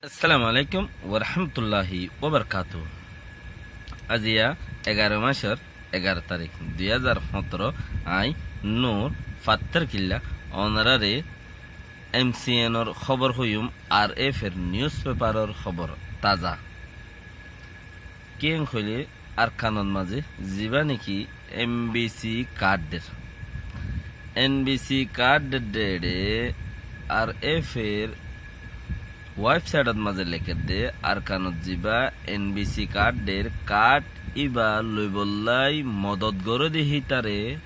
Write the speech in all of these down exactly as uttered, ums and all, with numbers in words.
Assalamu alaikum warahmatulláhi wabarakátuhu. Aziya egaró macór egaró tarík, dui házar fondóro. Añí Nur Fattar Killa, onoráre M C N or hóbor hoiyúm, R F er niuspeparor hóbor taza. Kiyén hoilé Arkanot mazé zibá néki N B C kaád der, N B C kaád der de R F er websaitot mazé lekédde, Arkanot zibá N B C kaád der, kaád íba loibollá modot goré de hítare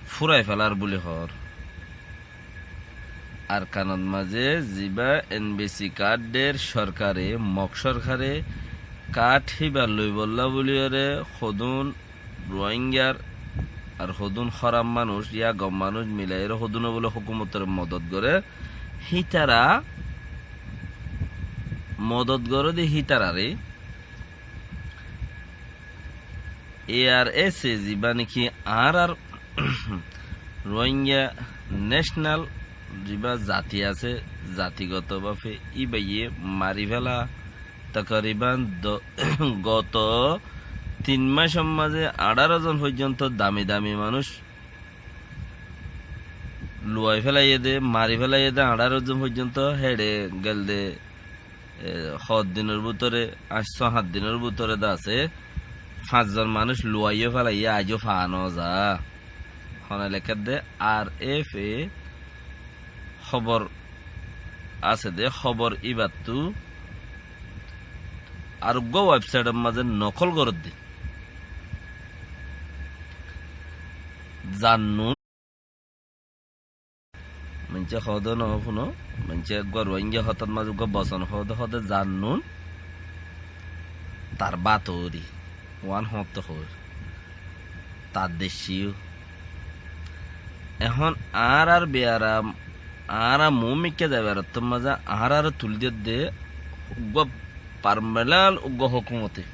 fúrai felar buli hoór. Arkanot mazé zibá N B C kaád der sorkare, Mog sorkare kaád híba loibollá buliyóre hodún Ruáingar ar hodún hóraf manúic, yá gom manúic milaiyóre hodúne bóle hókumotoré modot goré, hítara modot goré de hítararé A R S A zibá néki añárar Ruáinga necenal zibá zati asé, zatigoto báfe íbayé mari féla, takariban do-, goto tin macór mazé añçáro zon foijjonto dami dami manúic luwai félaiyé dé, mari félaiyé dé, añçáro zon foijjonto héçe gelde, e, hoddinor bútore, añc só hát dinor bútore de asé, fañs zon manúic luwaiyó félaiyé, aijó faa no za. Hone lekédde R F A hóbor asé dé, hóbor íbattú ar uggúa websaitor mazé nokól gorédde. Zannún. Maincé hoóde no fúno, maincé eggúa Ruáinga hotát mazé eggúa bosón hoóde, hoóde zannún, tar bát óri, uán hoóñtte hoóir, tar deccíyo. Ehón añárar biyaram, añára muúmikká zaibar ottór mazé añáráre tulí diyédde uggúa parmelal uggúa hókumote.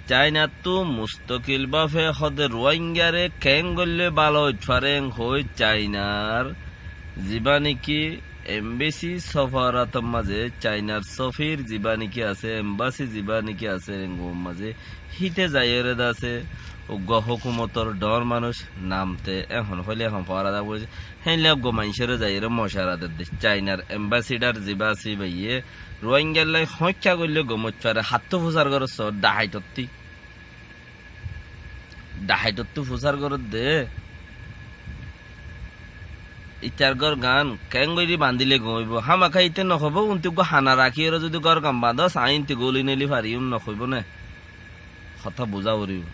Cainattú mustokil báfe hóde Ruáingare keéngoillé bála óit fare hoói Cainar zibá néki embesi sofarator mazé, Cainar sofir zibá néki asé, embasi zibá néki asé, engor mazé híte zaiyóre de asé, uggúa hókumotor dhoóñr manúic namte ehón hoilé ehón fora zagói, héinle uggúa maincóre zaiyóre mocara dedde. Cainar embasiçar zibá asé íbayé Ruáingallái hoóikka goillé gom óit fare, hattú fusar goró soó, dhahaitottí. Dhahaitottú fusar gorédde. Ítar górgan keéngorí bandíle gom óibo? Hámaka íte nohoibó, unti uggúa hana rakíyoré zudi górgan bandós, aññí inti góli neili fariyúm nohoibó né? Hotá buzá foribó.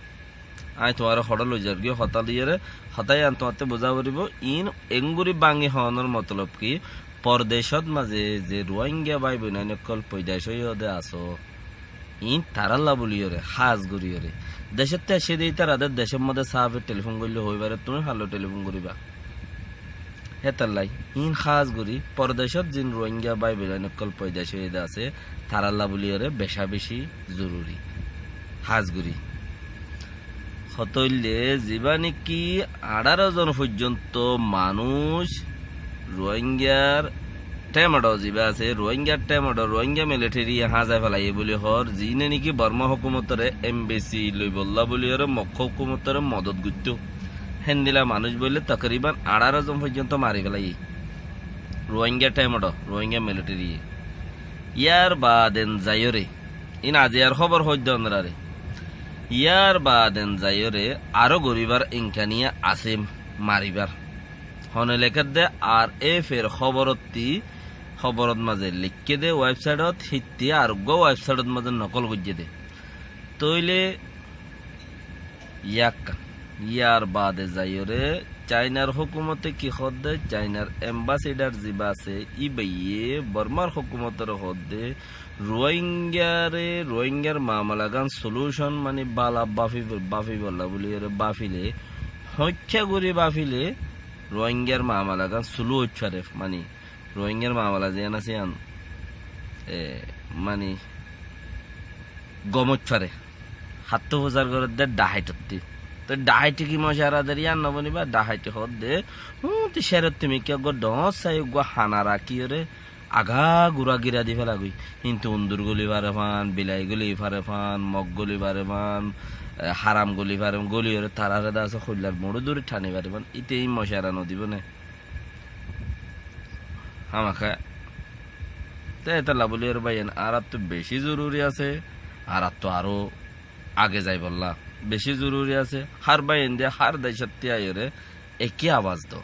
Aññí tuáñre hoçé loizar giyó hotá loiyóre, hotá yían tuáñtte buzá foribó. Iín engorí báñgi hoónor motolob ki, pordecót mazé ze Ruáinga bái boináin ókkol foidaic óiye de asó, iín tarálla buliyóre, hás goríyoré. Decóttu aiccé dé ítara de decór modé sáfe telifón goillé hoói fare, tuñí hálloi telifón goríba. Hétallái iín hás gorí pordecót ziín Ruáinga bái boináin ókkol foidaic óiye de asé, tarálla buliyóre becá-becí zoruri. Hás gorí. Hotá óilde, zibá néki añçáro zon foijjonto manúic Ruáingar thémeço zibá asé, Ruáingar thémeço, Ruáinga militariye háñzai félaiyé buli hoór, ziíne néki Bormá hókumotoré embesi loibollá buliyóre Mog hókumotoré modot goittó. Héndila manúic boille takriban añçáro zon foijjonto mari félaiyé Ruáinga thémeço, Ruáinga militariye. Yárbaden zaiyóre, iín aziyar hóbor hoóidde onoráre. Yárbaden zaiyóre aró goríbar imkaniya asé maribár. Hone lekédde, R F er hóborottí, hóborot mazé leikké dé websaitot, hítti ar uggúa websaitot mazé nokól goijjé dé. Tóile yákkan, yárbaade zaiyóre Cainar hókumote ki hoódde, Cainar embasiçar zibá asé, íbayé Bormár hókumotoré hoódde, Ruáingare, Ruáingar mamalagán solúcon, mani bála báfi-, báfibollá buliyóre báfile, hoóikka gorí báfile, Ruáingar mamalagán solú óit fare, mani Ruáingar mamala ziyán asé yían, e, mani gom óit fare. Hattú fusar gorédde dhahaitottí. Toi dhahaite ki mocara der yían noboniba, dhahaite hoódde, úñti cérottí mikká eggúa dhoóñr sai eggúa hana rakíyoré, agagura gíra di félagói. Kintu undur goli fare fán, bilai goli fare fán, mog goli fare fán, e, haram goli fare fán, goli óre tarare de asé hoillar muçú dóri thani fare fán. Íte ín mocara no dibó né? Hámaká. Te étella bóli óre báiyain, añárattú bicí zoruri asé, añárattú aró age zaibolla bicí zoruri asé. Hár báiyain de hár decótti aiyóre ekí abas do.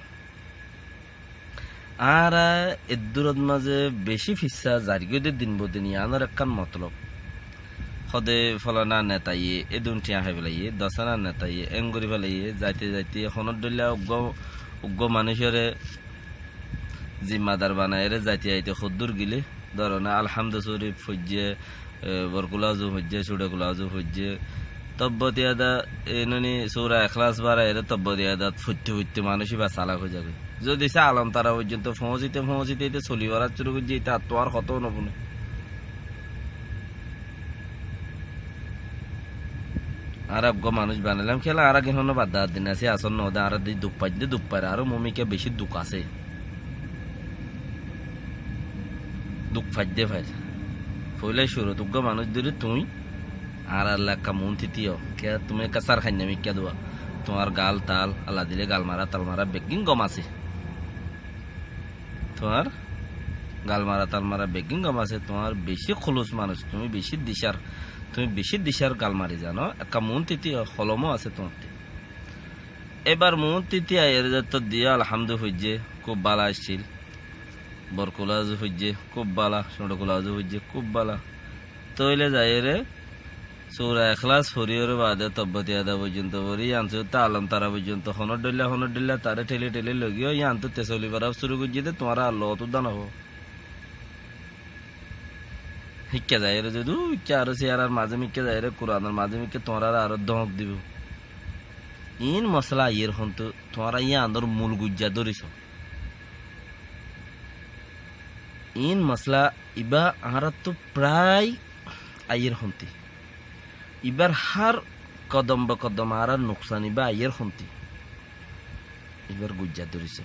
Añára eddúrot mazé bicí fissá zairgói de din bodin, yiánor ekkán motolob. Hóde folana netaye edún thiañ hái félaiye, dosana netaye en gorí félaiye, zaite zaite honór dhoilla uggúa, uggúa manúicoré zimmadar banaiyóre zaite zaite hoddúr gilé, dóro na Alhamdu Sorif foijjé, e, Borkula Uzu foijjé, Cuçekula Uzu foijjé, Tobbot Yada, e, noni Sura Ekhlas baraiyóre Tobbot Yadat foitté foitté manúic íba salak ói zagói. Zodi se Alom Tara foijjonto foóñsite foóñsite íte soli fara cúru goijjé, íte ar tuáñr hotá no fúne. Añára uggúa manúic banailam kiyólla, añára gín honó bad dar din asé, asól no de, añára de duk faidde duk fair, aró mumikká bicí duk asé. Duk faidde fair. Foila cúrut uggúa manúic dóri tuñí añáralla ekka muúnti tíyo. Kiyá tuñí ekka sár hainna mikká duwa. Tuáñr gal tal, Allah dile gal mara tal mara beggín gom asé. Tuáñr gal mara tal mara beggín gom asé, tuáñr bicí kúlus manúic, tuñí bicí dicár, tuñí bicí dicár gal mari zano, ekka muúnti tíyo, holomó asé tuáñrttí. Ebar muúnti tíyo aiyóre zettót diyó Alhamdu foijjé, kúb bála accíl. Borkula Uzu foijjé, kúb bála, Cuçekula Uzu foijjé, kúb bála. Tóile zaiyóre Sura Ekhlas foriyóre baade Tobbot Yada foijjonto fori, yián suttá Alom Tara foijjonto honór dhoilla, honór dhoilla taré theli theli loi giyó, yiántu te soli fara cúru goijjé de tuáñra ar loot uddá no fó. Híkka zaiyóre zodi, híkka aró siyarar mazé mikká zaiyóre, Kuranor mazé mikká tuáñrare aró dóñk dibó. Iín mosala aiyér hontú, tuáñra yiánor mul guijja dóriso. Iín mosala ibá añáráttu prai aiyér hontí. Ibár hár kodom be kodom añárar nuksan ibá aiyér hontí. Ibár guijja dóriso.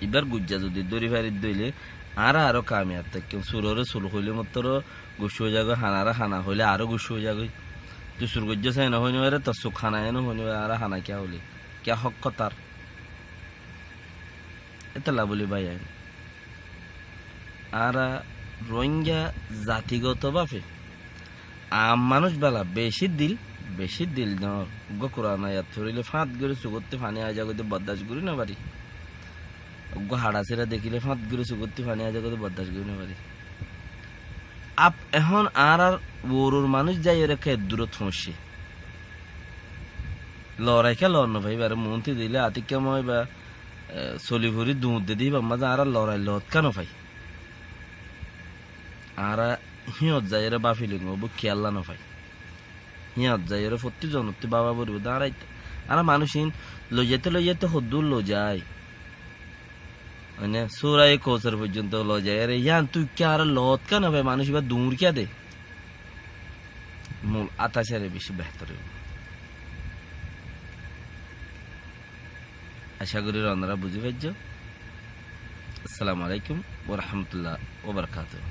Ibár guijja zodi dóri faridde óile añára aró kamiyab táikkam. Suroré sul hoilé mottor guccá ói zagói, hanaré hana hoilé aró guccá ói zagói. Tui sur goijjós ene hoói no fare, tor suk hana ene hoói no fare, añára hana kiyá hoilé, kiyá hók tar. Étella bóli báiyain, añára Rohingya zatigoto báfe aam manúic bála, bicí dil, bicí dil dóñr. Uggúa Kuran ayat forilé fáñt gorí sukottí faní aái zagói de boddac gorí no fari. Uggúa haçasira dekíle fáñt gorí sukottí faní aái zagói de boddac gorí no fari. Ab ehón añárar uoror manúic zaiyóre ekka eddúrot foóñiccé. Lorai kiyá loot no fai, ibáre muúnti dilé atikká moói ba, e, soli fori duñr de dé, ibár mazé añára lorai loot kiyá no fai. Añára híyot zaiyóre báfiling, óbo kiyólla no fai. Híyot zaiyóre fottí zonottí báfa foribó de añára, añára manúic iín loizaite loizaite hoddúr loizai. Mane, Suraye Kousar foijjonto loizaiyóre, yíantu kiyá añára loot kiyá no fai, manúic ibá duñr kiyá de. Mul atacáre bicí behtor óibo. Acá gorí onora buzí faijjó. Assalamu alaikum wa rahmatullahi wa barakatuhu.